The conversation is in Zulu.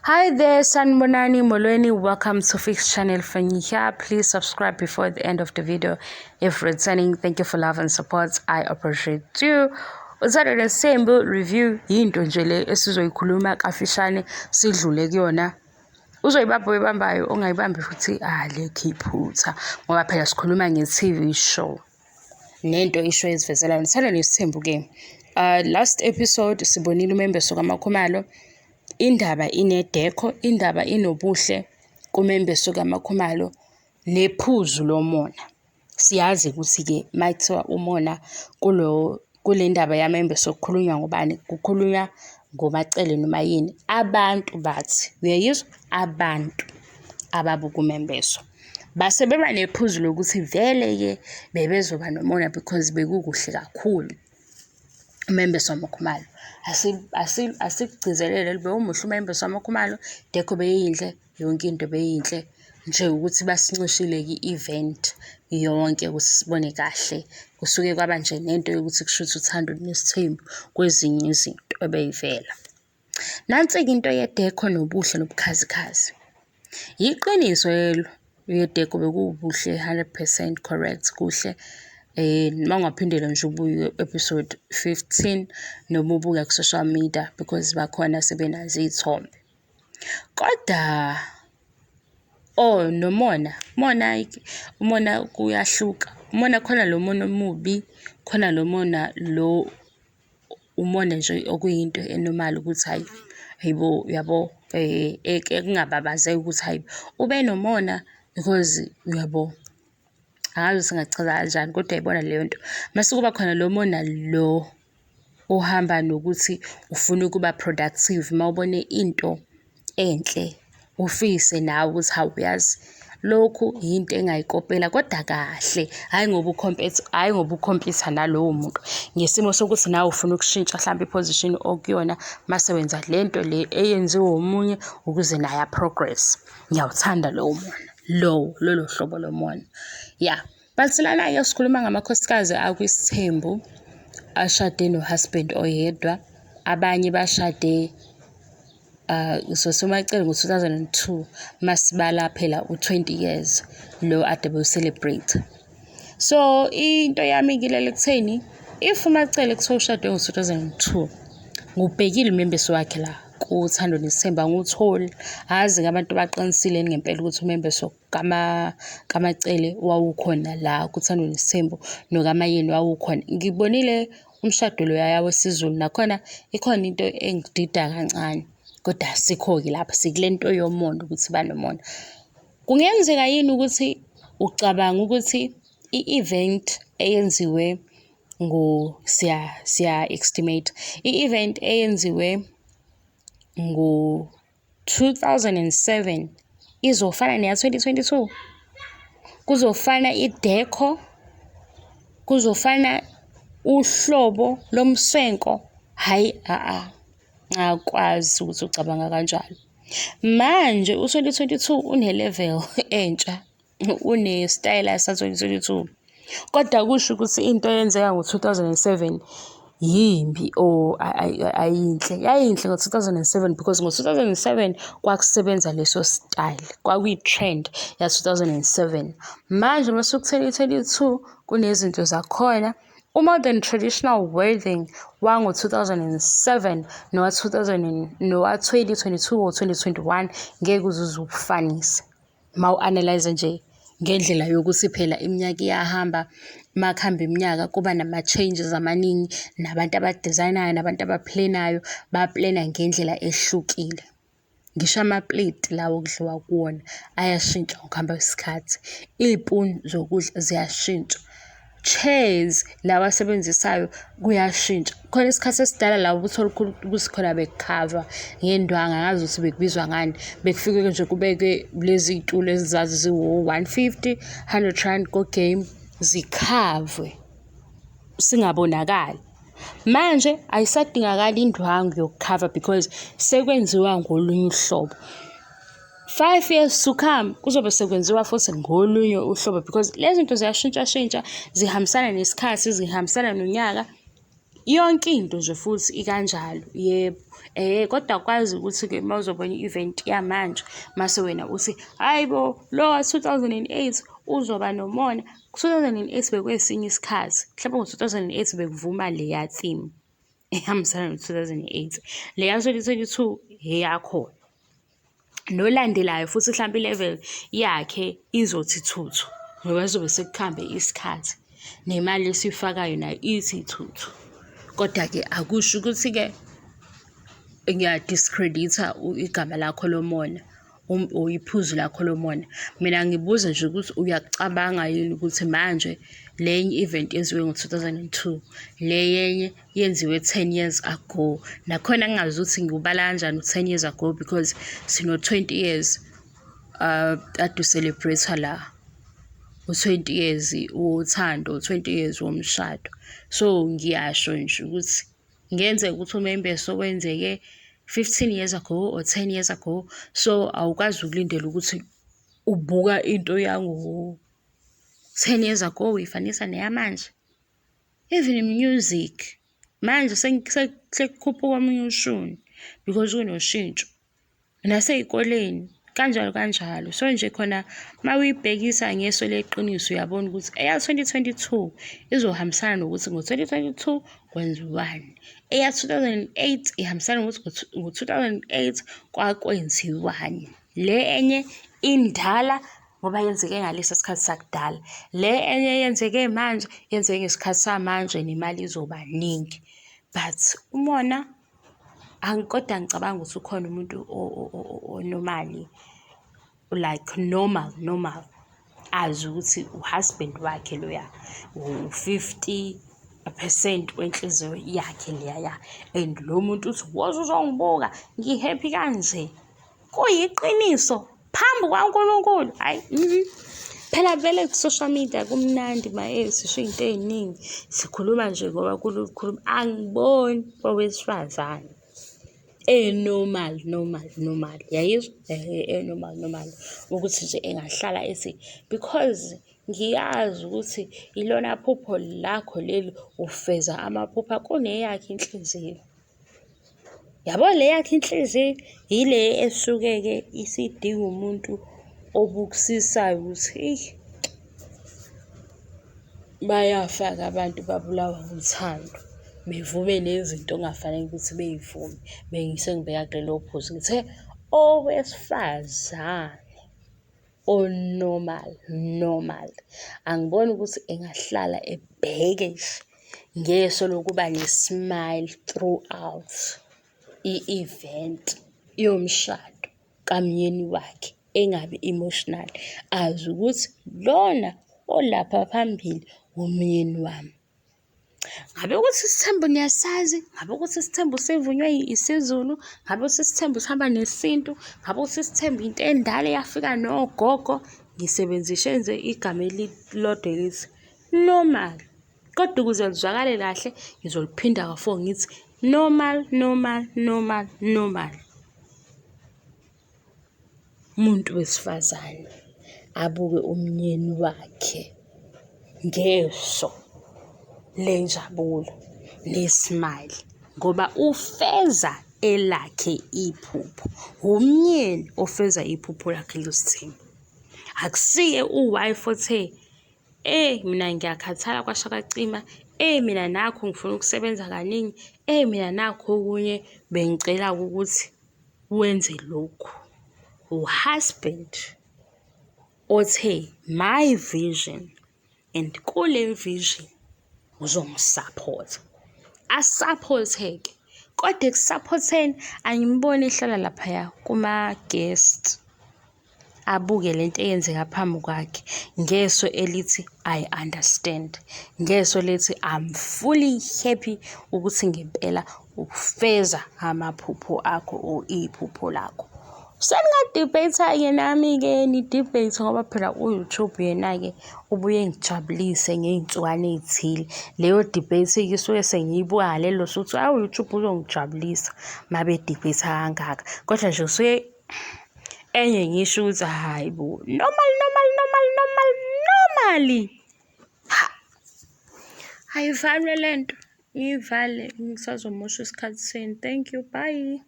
Hi there, Sanibonani Molweni. Welcome to Fix Channel Fanyi here. Please subscribe before the end of the video. If returning, thank you for love and support. I appreciate you. Uthando Nesithembu review yinto nje le esizoyikhuluma kafishane sidlule kuyona. Uzoyibamba oyibambayo, ongayibambi futhi alikho iphutha ngoba phela sikhuluma nge-TV show. Nento isho ezivezela yona. Uthando Nesithembu-ke. Last episode sibonile umembeso kaMakhumalo. Indaba ine-decor, indaba inobuhle kumembeso kaMakhumalo nephuzu lomona. Siyazi ukuthi-ke uma kuthiwa umona kulo kule ndaba yamembeso kukhulunywa ngobani? Kukhulunywa ngoMaCele noma yini. Abantu bathi, uyayizwa? Abantu ababuka umembeso. Base beba nephuzu lokuthi vele-ke bebezoba nomona because bekukuhle kakhulu. Umembeso wamaKhumalo. Asikugcizelele bewumuhle umembeso wamaKhumalo, decor beyiyinhle, yonke into beyiyinhle. Nje ukuthi basincishile-ke i-event yonke ukuthi sibone kahle. Kusuke kwaba nje nento yokuthi kushuthi uthando nesithembu kwezinye izinto ebey'vela. Nansi-ke into ye-decor nobuhle nobukhazikhazi. Yiqiniso lelo, ye-decor bekuwubuhle 100% correct, kuhle. Uma ungaphindela nje ubuye episode 15 noma ubuka ku-social media because bakhona sebenazo iy'thombe. Kodwa oh nomona, umona umona kuyahluka. Umona khona lo mona omubi, khona lo mona lo umona nje okuyinto e-normal ukuthi hhayi, hhayi bo, uyabo, ekungababazeki ukuthi hhayi ube nomona because uyabo. Angazi ukuthi ngingachaza kanjani kodwa uyayibona leyo nto. Mase kuba khona lo mona lo ohamba nokuthi ufuna ukuba productive uma ubone into enhle ufise nawe ukuthi hawu uyazi lokhu yinto engayikopela kodwa kahle, hhayi ngoba hhayi ngoba u-compete-a nalowo muntu. Ngesimo sokuthi nawe ufuna ukushintsha hlampe i-position okuyona mase wenza lento le eyenziwe omunye ukuze naye a-progress. Ngiyawuthanda lowo mona, lowo lolo hlobo lomona. Ya, but lana-ke sikhuluma ngamakhosikazi akwisithembu ashade no-husband oyedwa, abanye bashade soMaCele ngo-2002 masibala phela u-20 years lo ade bewu-celebrate. So into yami ngilele ekutheni if uMaCele kuthiwa ushade ngo-2002 ngiwubhekile umembeso wakhe la kuThando Nesithembu angiwutholi. Angazi-ke abantu baqinisile yini ngempela ukuthi umembeso kaMaCele wawukhona la kuThando Nesithembu nokaMaYeni wawukhona. Ngibonile umshado loyaya wesiZulu nakhona ikhona into engidida kancane kodwa asikho-ke lapho sikule nto yomona ukuthi banomona. Kungenzeka yini ukuthi ucabanga ukuthi i-event eyenziwe siya-estimate, i-event eyenziwe ngo-2007 izofana neya-2022? Kuzofana i-decor, kuzofana uhlobo lomswenko? Hhayi a-a, angikwazi ukuthi ucabanga kanjalo. Manje u-2022 une-level entsha, unesitayela sa-2022. Kodwa akusho ukuthi into eyenzeka ngo-2007 yimbi or ayinhle. Yayinhle ngo-2007 because ngo-2007 kwakusebenza leso style, kwakuyi-trend ya-2007. Manje mase ku-2022 kunezinto zakhona. U-modern traditional wedding wango-2007 nowa-2000 nowa-2022 or 2021 ngeke uze uwufanise. Mawu-analyze nje ngendlela yokuthi phela iminyaka iyahamba, uma kuhamba iminyaka kuba nama-changes amaningi, nabantu aba-design-ayo, nabantu aba-plan-ayo, ba-plan-a ngendlela ehlukile. Ngisho amapleti lawa okudliwa kuwona ayashintsha ngokuhamba kwesikhathi. Iy'puni zokudla ziyashintsha. Chairs lawa awasebenzisayo kuyashintsha. Khona isikhathi esidala la uthole ukuthi khona bekukhavwa ngendwangu, angazi ukuthi bekubizwa ngani. Bekufike nje kubekwe lezi y'tulo ezazi ziwo-150, R100 ko-Game, zikhavwe singabonakali. Manje ayisadingakali indwangu yokukhava because sekwenziwa ngolunye uhlobo. 5 years to come kuzobe sekwenziwa futhi ngolunye uhlobo because lezi zinto ziyashintshashintsha, zihambisana nesikhathi, zihambisana nonyaka. Yonke into nje futhi ikanjalo, yebo. Kodwa akukwazi ukuthi-ke uma uzobona i-event yamanje, mase wena uthi, hhayi bo, lo ka-2008 uzoba nomona. 2008 bekwesinye isikhathi, mhlawumbe ngo-2008 bekuvuma leya theme ehambisana no-2008. Le ya-2022 eyakhona. Nolandelayo futhi hlampe i-level yakhe izothi thuthu ngoba kuzobe sekuhambe isikhathi nemali esiyifakayo nayo ithi thuthu. Kodwa-ke akusho ukuthi-ke ngiya-discredit-a igama lakho lomona or iphuzu lakho lomona. Mina ngibuza nje ukuthi uyakucabanga yini ukuthi manje le enye i-event yenziwe ngo-2002, le yenye yenziwe 10 years ago. Nakhona ngingazi ukuthi ngiwubala kanjani u-10 years ago because sino-20 years kade u-celebrate-wa la. U-20 years wothando, u-20 years womshado. So, ngiyasho nje ukuthi kungenzeka ukuthi umembeso wenzeke 15 years ago or 10 years ago. So, awukwazi ukulindela ukuthi ubuka into yango-10 years ago uyifanisa neyamanje. Even music, manje sekukhuphuka omunye ushuni because kunoshintsho. Nasey'koleni, kanjalo kanjalo. So nje khona uma uyibhekisa ngeso leqiniso uyabona ukuthi eya-2022 izohambisana nokuthi ngo-2022 kwenziwani. Eya-2008 ihambisana nokuthi ngo-2008 kwakwenziwani. Le enye indala ngoba yenzeke ngalesa sikhathi sakudala. Le enye eyenzeke manje, yenzeke ngesikhathi samanje nemali izoba ningi. But umona, kodwa angicabangi ukuthi ukhona umuntu o-normally, like normal, normal, azi ukuthi u-husband wakhe loya, u-50% wenhliziyo yakhe leyaya and lo muntu uthi, woza uzongibuka, ngi-happy kanje. Kuyiqiniso phambi kukaNkulunkulu, hhayi . Phela vele ku-social media kumnandi maye sisho iy'nto ey'ningi, sikhuluma nje ngoba kulula ukukhuluma. Angiboni owesifazane e-normal, normal, normal, uyayizwa? Ehhe, e-normal, normal, ukuthi nje engahlala ethi because ngiyazi ukuthi ilona phupho lakho leli, ufeza amaphupho akho kuneyakhe inhliziyo. Yabo le yakhe inhliziyo, ile esuke-ke isidinga umuntu obukusisayo ukuthi eyi, bayafa-ke abantu babulawa uthando, bevume nezinto okungafanele ukuthi bey'vume. Sengibheka kulelo phuzu, ngithe owesifazane o-normal, normal, angiboni ukuthi engahlala ebheke nje ngeso lokuba ne-smile throughout i-event yomshado kamyeni wakhe, engabi emotional, azi ukuthi lona olapha phambili umyeni wami. Ngabe ukuthi isithembu niyasazi, ngabe ukuthi isithembu sivunywe isiZulu, ngabe ukuthi isithembu sihamba nesintu, ngabe ukuthi isithembu into endala eyafika nogogo. Ngisebenzise nje igama elilodwa elithi normal. Kodwa ukuze lizwakale kahle ngizoliphinda ka-four ngithi normal, normal, normal, normal. Umuntu wesifazane abuke umnyeni wakhe ngeso lenjabulo ne-smile ngoba ufeza elakhe iphupho. Umnyeni ofeza iphupho lakhe lesithembu. Akusiye u-wife othe, eyi mina ngiyakhathala kwasha kwacima, eyi mina nakhu ngifuna ukusebenza kaningi, eyi mina nakhu okunye bengicela-ke ukuthi wenze lokhu. U-husband othe my vision and kule vision uzongi-support-a. A-support-e-ke, kodwa eku-support-eni angimboni ehlala laphaya kuma-guest abuke lento eyenzeka phambi kwakhe ngeso elithi I understand, ngeso elithi I'm fully happy ukuthi ngempela ufeza amaphupho akho or iphupho lakho. Seninga-debate-a-ke nami-ke ni-debate ngoba phela u-YouTube yena-ke ubuye engijabulise ngey'nsukwana ey'thile. Leyo debate-ke isuke sengiyibuka ngalelo suku ukuthi hawu u-YouTube uzongijabulisa uma be-debate-a kangaka. Kodwa nje kusuke enye ngisho ukuthi hhayi bo, normal, normal, normal, normal, normally. Ha, ayifani le nto. Ngiyivale ngisazomosha isikhathi senu. Thank you, bye.